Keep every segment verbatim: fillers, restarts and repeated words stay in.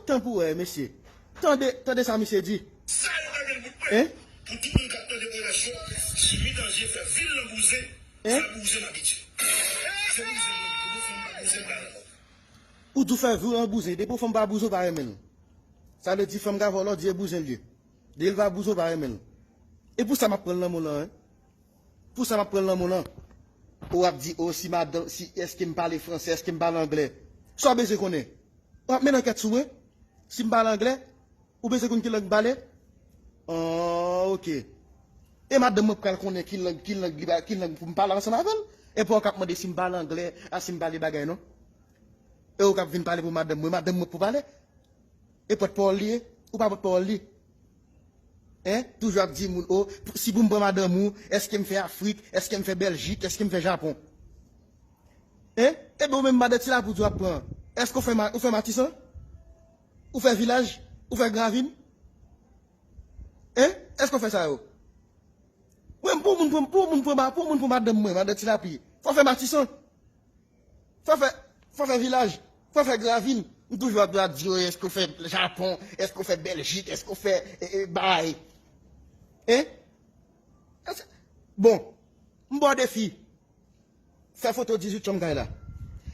Tanpou wè, mesye. Tande, tande sa misye di. Sa yo ta gen bout mwen. Hein? Pou tout moun k ap tande pwomosyon, Jimmy Danje fè vil nan bouzen. Hein? Fè bouzen nan piti. Se bouzen nan piti. Depi fanm pa bouzen, pa renmen. Ou di w fè vil nan bouzen. Depi fanm pa bouzen, ou pa renmen l. Sa vle di fanm ka vòlò, di e bouzen l ye. Depi l pa bouzen, ou pa renmen l. E pou sa m ap pran l nan mwen lan, hein? Pou sa m ap pran l nan mwen lan. Ou ap di, o, si madan, si, èske m pale fransè, èske m pale anglè? Sa w bezwen konnen? W ap mennen ankèt sou mwen? Si m pale anglè, ou bezwen konn ki lang m pale? Ah, ok. E madanm mwen pral konnen ki lang, ki lang li ba, ki lang pou m pale ansanm avè l? E pa w k ap mande si m pale anglè, a si m pale bagay non. E ou k ap vin pale pou madanm mwen, madanm mwen pou pale? E pòtpawòl li ye? Ou pa pòtpawòl li? Hein? Toujou ap di moun, o, si pou m pran madanm ou, èske m fè Afrik, èske m fè Bèljik, èske m fè Japon? Hein? Ebyen ou menm madan ti lapli w ap pran. Èske ou fè, ou fè Matisan? Ou fè Vilaj? Ou fè Gravin? Hein? Èske ou fè sa yo? Mwen, pou moun pran, pou moun pran, pou moun pran madanm mwen, madan ti lapli. Fò fè Matisan. Fò fè, fò fè Vilaj. Fò fè Gravin. M toujou ap di yo, èske ou fè Japon? Èske ou fè Bèljik? Èske ou fè e, e, bay? Hein? Bon, m ba w defi. Fè foto dizuit chanm kay la.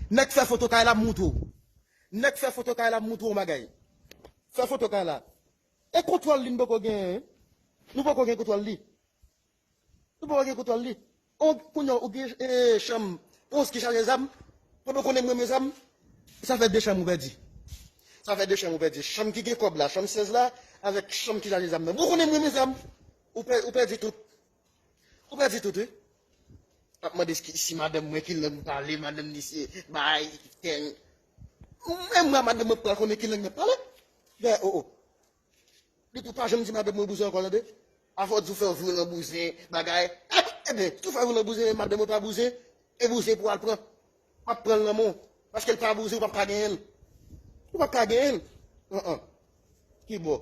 Nèg fè foto kay la, m montre w. Nèg fè foto kay la, m montre w yon bagay. Fè foto kay la. E kontwòl li, n poko genyen. Nou poko gen kontwòl li. Nou poko gen kontwòl li. Ou, kounye a, ou gen e, chanm onz ki chaje zam. Pandan w konnen m renmen zam, sa fè de chanm ou pèdi. Sa fè de chanm ou pèdi. Chanm ki gen kòb la, chanm sèz la, avèk chanm ki chaje zam nan. Ou konnen m renmen zam. Ou, pè, ou pèdi tout. Ou pèdi tout, wi. Ap mande si, si madanm mwen ki lang m pale, madanm li se bay, tèl. Menm mwen, madanm mwen pral konnen ki lang mwen pale. Bè, o, o. Li tou pa janm di madanm mwen bouzen ankò, tande. Afò di w fè w vre nan bouzen, bagay. Ebyen, si w fè vre nan bouzen, men madanm mwen pa bouzen, e bouzen pou w al pran. W ap pran l nan men w. Paske l pa bouzen, ou p ap ka genyen l. Ou p ap ka genyen l. An, an. Ki bò?